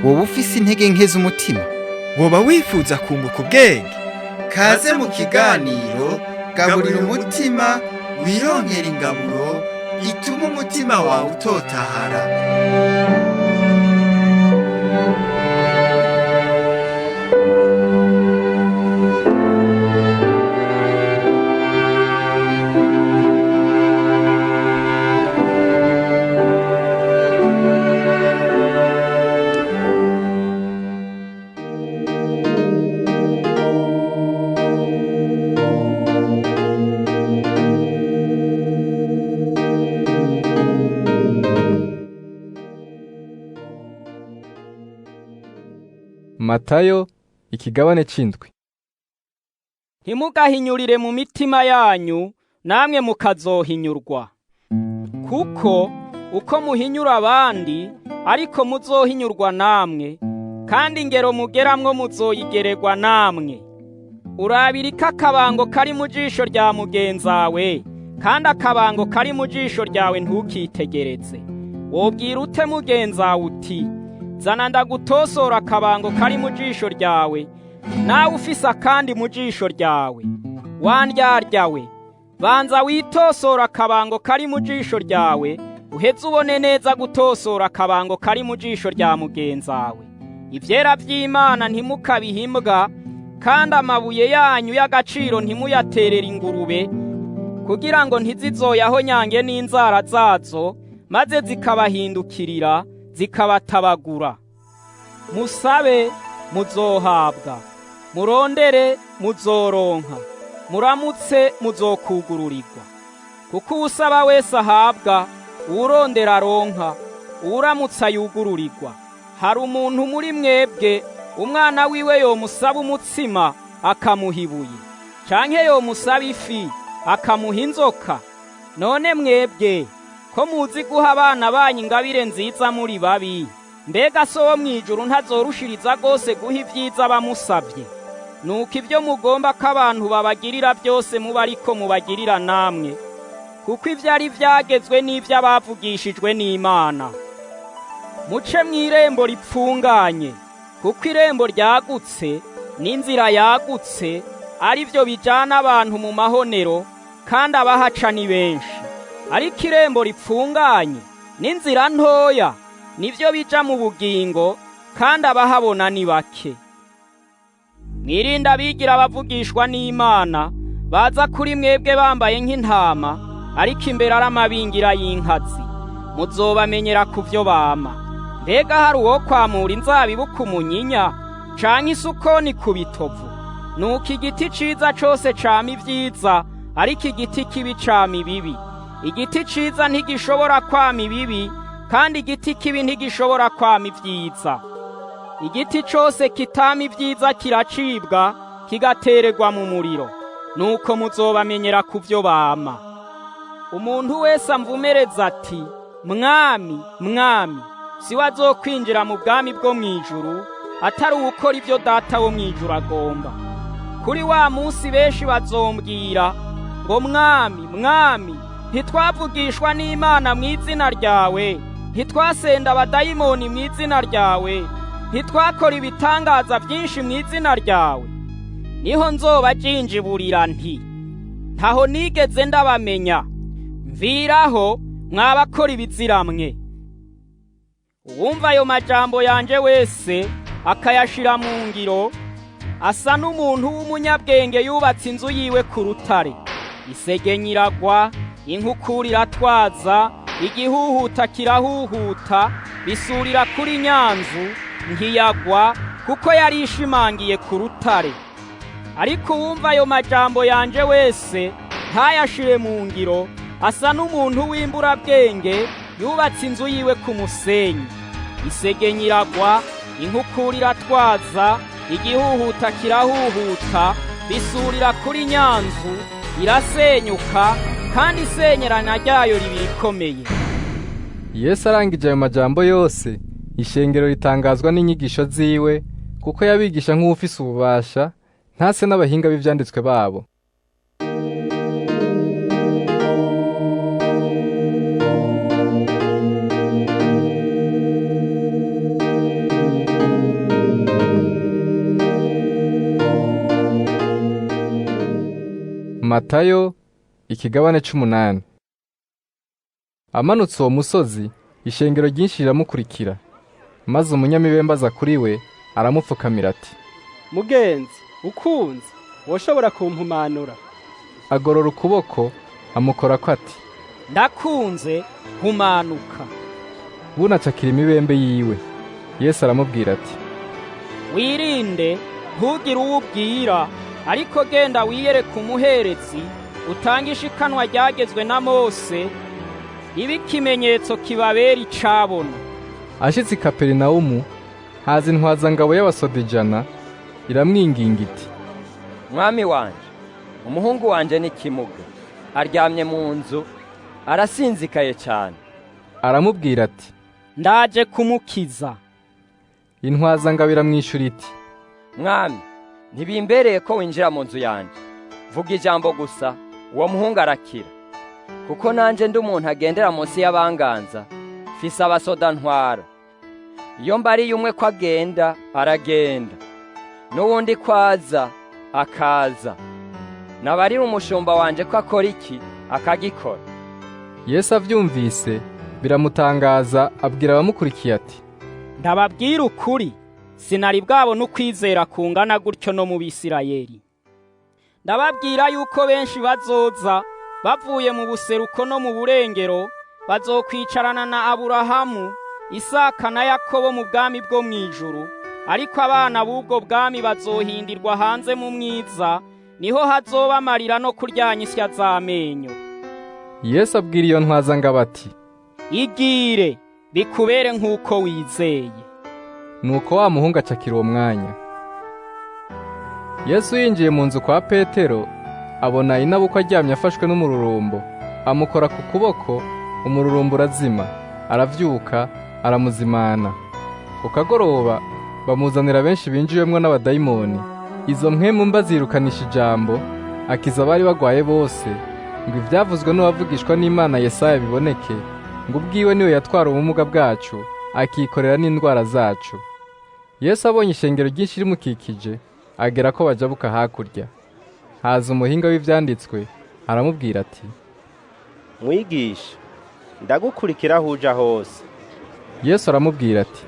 Woba ufise intege nke z'umutima? Woba wifuza kunguka ubwenge? Kaze mu kiganiro Gaburira Umutima, wironkera ingaburo ituma umutima wawe utotahara. Matayo ikigabane c'indwi. Ntimugahinyurire mu mitima yanyu, namwe mukazohinyurwa, kuko uko muhinyura abandi ariko muzohinyurwa namwe, kandi ingero mugeramwo muzoyigererwa namwe. Urabira ko akabango kari mu jisho rya mugenzawe, kandi akabango kari mu jisho ryawe ntukitegereze. Wobwira ute mugenzawe uti: "Zana ndagutosora akabango kari mu jisho ryawe," nawe ufise akandi mu jisho ryawe? Wandyaryawe, banza witosora akabango kari mu jisho ryawe, uheze ubone neza gutosora akabango kari mu jisho rya mugenzawe. Ivyera vy'Imana ntimukabihe imbwa, kandi amabuye yanyu y'agaciro ntimuyaterere ingurube, kugira ngo ntizizoyahonyange n'inzara zazo, maze zikabahindukirira zikabatabagura. Musabe, muzohabwa; murondere, muzoronka; muramutse, muzokugururirwa. Kuko uwusaba wese ahabwa, uwurondera aronka, uwuramutsa yugururirwa. Hari umuntu muri mwebwe umwana wiwe yomusaba umutsima akamuha ibuye, canke yomusaba ifi akamuha inzoka? None mwebwe ko muzi guha abana banyu ingabire nziza muri babi, mbega so wo mw'ijuru ntazorushiriza rwose guha ibyiza abamusavye? Nuko ibyo mugomba ko abantu babagirira byose, muba ariko mubagirira namwe, kuko ibyo ari vyagezwe n'ibyo abavugishijwe n'Imana. Muce mw'irembo ripfunganye, kuko irembo ryagutse n'inzira yagutse ari byo bijana abantu mu mahonero, kandi abahaca ni benshi. Ariko irembo ripfunganye n'inzira ntoya nibyo bija mu bugingo, kandi abahabona ni bake. Mwirinde abigira abavugishwa n'Imana baza kuri mwebwe bambaye nk'intama, ariko imbere ari amabingira y'inkazi. Muzobamenyera ku vyo bama. Mbega hari uwo kwamura inzabibu ku munyinya, canke isukoni ku bitovu? Nuko igiti ciza cose cama ivyiza, ariko igiti kibi cama ibibi. Igiti ciza ntigishobora kwama ibibi, kandi igiti kibi ntigishobora kwama ivyiza. Igiti cose kitama ivyiza kiracibwa, kigatererwa mu muriro. Nuko muzobamenyera ku vyo bama. Umuntu wese amvumereza ati: "Mwami, Mwami," siwe azokwinjira mu bwami bwo mw'ijuru, atari uwukora ibyo Data wo mw'ijuru agomba. Kuri wa munsi benshi bazombwira ngo: "Mwami, Mwami, ntitwavugishwa n'Imana mu izina ryawe? Ntitwasenda abadayimoni mu izina ryawe? Ntitwakora ibitangaza byinshi mu izina ryawe?" Niho nzoba jinjiburira nti: "Ntaho nigeze ndabamenya, mviraho, mwabakora ibiziramwe." Uwumva ayo majambo yanje wese akayashira mu ngiro asa n'umuntu w'umunyabwenge yubatse inzu yiwe ku rutare. Isegenya iragwa, inkukura iratwaza, igihuhuta kirahuhuta, bisurira kuri nyanzu, ntiyagwa, kuko yari ishimangiye ku rutare. Ariko uwumva ayo majambo yanje wese ntayashire mu ngiro asa n'umuntu w'imburabwenge yubatse inzu yiwe ku musenyi. Isegenya iragwa, inkukura iratwaza, igihuhuta kirahuhuta, bisurira kuri nyanzu, irasenyuka, kandi isenyerana ryayo riba irikomeye. Yesu arangije ayo majambo yose, Ishengero ritangazwa n'inyigisho ziwe, kuko yabigisha nk'uwufise ububasha, ntase n'abahinga b'ivyanditswe babo. Matayo ikigabane c'umunani. Amanutse uwo musozi, ishengero ryinshi riramukurikira. Maze umunyamibembe aza kuri we, aramupfukamira ati: Mugenzi, ukunze, woshobora kumpumanura. Agorora ukuboko, amukorako ati: Ndakunze, humanuka. Bunacakira imibembe yiwe. Yesu aramubwira ati: Wirinde, ntugire uwo ubwira, ariko genda wiyereke umuherezi, utange ishikanwa ryagezwe na Mose, ribe ikimenyetso kibabera icabona. Ashitse i Kaperinawumu, haza intwazangabo y'abasoda 100, iramwinginga iti: Mwami wanje, umuhungu wanje ni kimuga, aryamye mu nzu, arasinzikaye cyane. Aramubwira ati: Ndaje kumukiza. Intwazangabo iramwishura iti: Mwami, ntibimbereye ko winjira mu nzu yanje. Vuga ijambo gusa, uwo muhungu arakira. Kuko nanje ndi umuntu agendera munsi y'abanganza, mfise abasoda ntwara. Iyo mbariye umwe ko agenda, aragenda, n'uwundi ko aza, akaza. Nabarira umushumba wanje ko akora iki, akagikora. Yesu avyumvise biramutangaza, abwira abamukurikiye ati: Ndababwira ukuri, sinari bwabona ukwizera kungana gutyo no mu Bisirayeli. Ndababwira yuko benshi bazoza bavuye mu buseruko no mu burengero, bazokwicarana na Aburahamu, Isaka na Yakobo mu bwami bwo mw'ijuru, ariko abana b'ubwo bwami bazohindirwa hanze mu mwiza, niho hazoba amarira no kuryanya isya z'amenyo. Yesu abwira iyo ntwazangabo ati: Igire, bikubere nk'uko wizeye. Nuko wa muhungu acakira uwo mwanya. Yesu yinjiye mu nzu kwa Petero, abona inabukwe aryamye afashwe n'umururumbo. Amukora ku kuboko, umururumbo urazima, aravyuka, aramuzimana. Ku kagoroba bamuzanira benshi binjiwemwo n'abadayimoni. Izo mpwemu mba zirukanisha ijambo, akiza abari bagwaye bose, ngo ivyavuzwe n'uwavugishwa n'Imana Yesaya biboneke, ngo ubwiwe niwe yatwara ubumuga bwacu, akikorera n'indwara zacu. Yesu abonye ishengero ryinshi rimukikije, agera ko bajabuka hakurya. Haza umuhinga w'ivyanditswe, aramubwira ati: Mwigisha, ndagukurikira aho uja hose. Yesu aramubwira ati: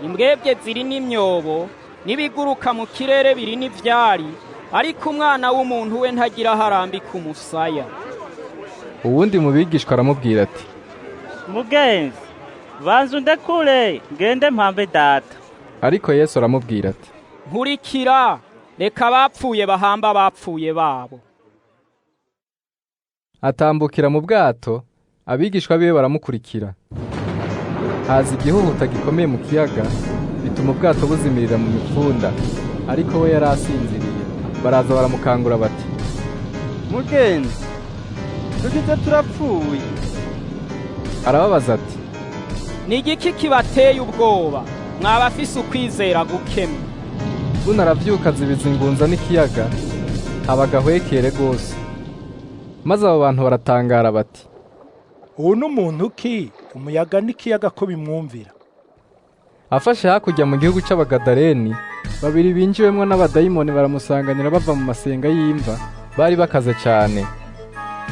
Imbwebwe ziri n'imyobo, n'ibiguruka mu kirere biri n'ivyari, ariko umwana w'umuntu we ntagira aho arambika umusaya. Uwundi mu bigishwa aramubwira ati: Mugenzi, banza undekure ngende mpambe data. Ariko Yesu aramubwira ati: Nkurikira, reka abapfuye bahamba abapfuye babo. Atambukira mu bwato, abigishwa biwe baramukurikira. Haza igihuhuta gikomeye mu kiyaga, bituma ubwato buzimirira mu mipfunda, ariko we yari asinziriye. Baraza baramukangura bati: Mugenzi, dukize turapfuye. Arababaza ati: Ni igiki kibateye ubwoba, mwabafise ukwizera gukemwe? Buno aravyuka azibiza ingunza n'ikiyaga, haba agahwekere gose. Maze abo bantu baratangara bati: Ubu n'umuntu ki umuyaga n'ikiyaga ko bimwumvira? Afashe hakurya mu gihugu c'Abagadareni, babiri binjiwemwo n'abadayimoni baramusanganira bava mu masenga y'imva, bari bakaze cyane,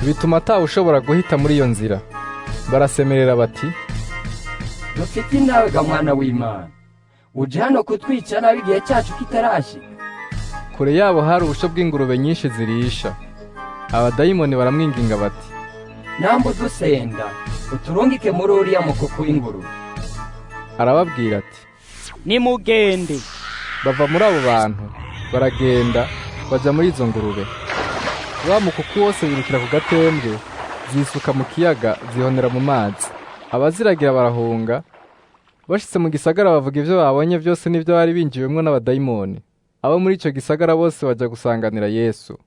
bituma atawushobora guhita muri iyo nzira. Barasemerera bati: Dufite nawe ga mwana w'Imana, uje hano kutwica nabi igihe cyacu kitarashika. Kure yabo hari ubusho bw'ingurube nyinshi zirisha. Abadayimoni baramwinginga bati: Nambe udusenda, uturungike muri uriya mukuku w'ingurube. Arababwira ati: Nimugende. Bava muri abo bantu, baragenda, baja muri izo ngurube. Wa mukuku wose wirukira ku gatembwe, zisuka mu kiyaga, zihonera mu mazi. Abaziragira barahunga, bashitse mu gisagara bavuga ivyo babonye byose n'ivyo bari binjiwemwo n'abadayimoni. Abo muri ico gisagara bose baja gusanganira Yesu.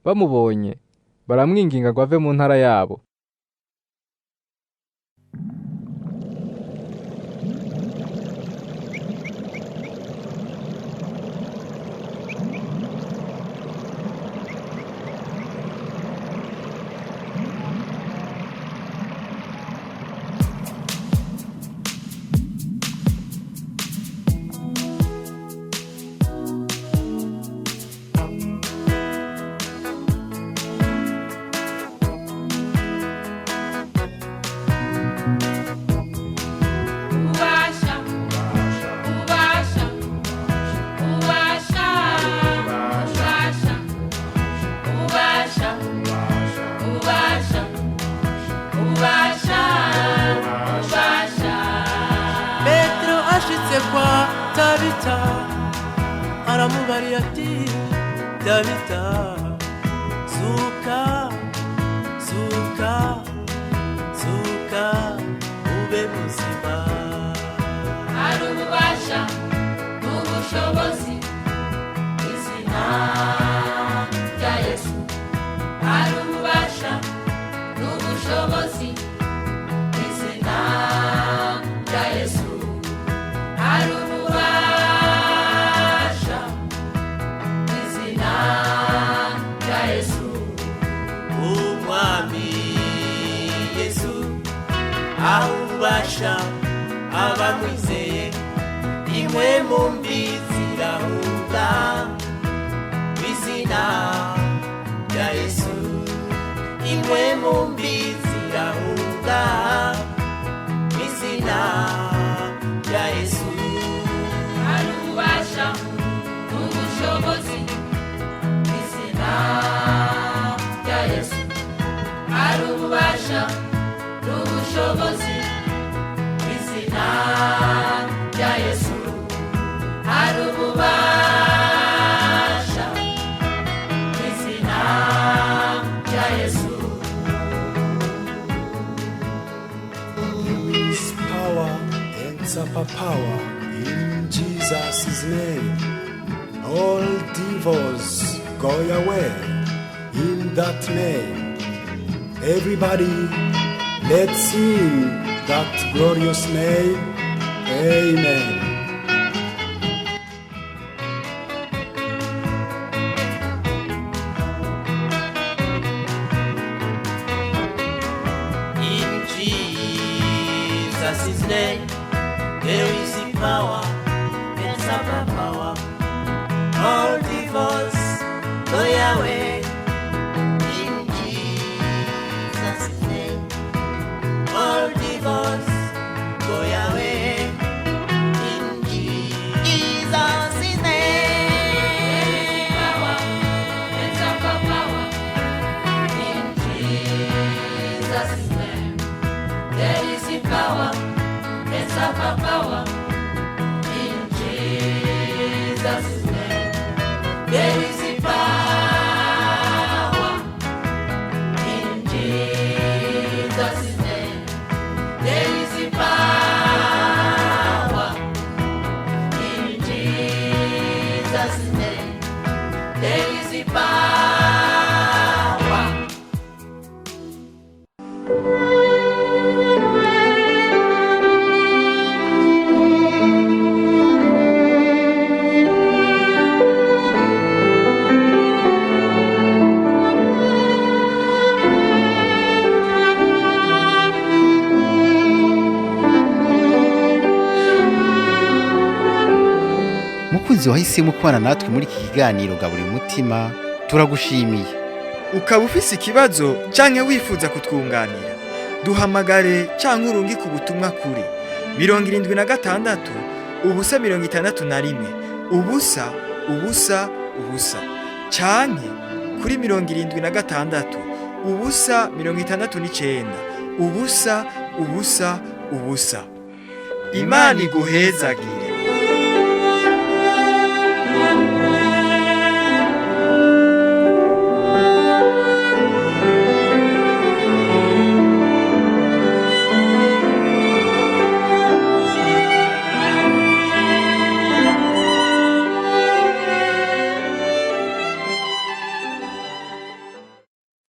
Bamubonye, baramwinginga ngo ave mu ntara yabo. Tabita, aramubarira ati: Tabita, zuka, zuka, zuka ube muzima. Hari ububasha n'ubushobozi izina rya Yesu. Hari ububasha n'ubushobozi izina rya Yesu. Hari ububasha izina rya Yesu. Umwami Yesu ahubasha abamwizeye, imwe mu mbi zirahunga izina rya Yesu, imwe mu mbi zirahunga izina rya Yesu. Hari ububasha n'ubushobozi izina rya Yesu. Hari ububasha n'ubushobozi izina rya Yesu. Hari ububasha izina rya Yesu. There is power and superpower in Jesus' name. All devils go away in that name. Everybody, let's sing that glorious name. Amen. In Jesus' name, there is power and superpower. All devils go away. In Jesus' name, all devils go away. In Jesus' name, power and superpower in Jesus' name. There is power and superpower in Jesus' name. There is power in Jesus' name. There is power in Jesus' name. There is power. Mukunzi wahisemo kubana natwe muri iki kiganiro Gaburira Umutima, turagushimiye. Ukaba ufise ikibazo canke wifuza kutwunganira, duhamagare canke urungike ubutumwa kuri 76 0 61 0 0 0 canke kuri 76 0 69 0 0 0. Imana iguhezagire.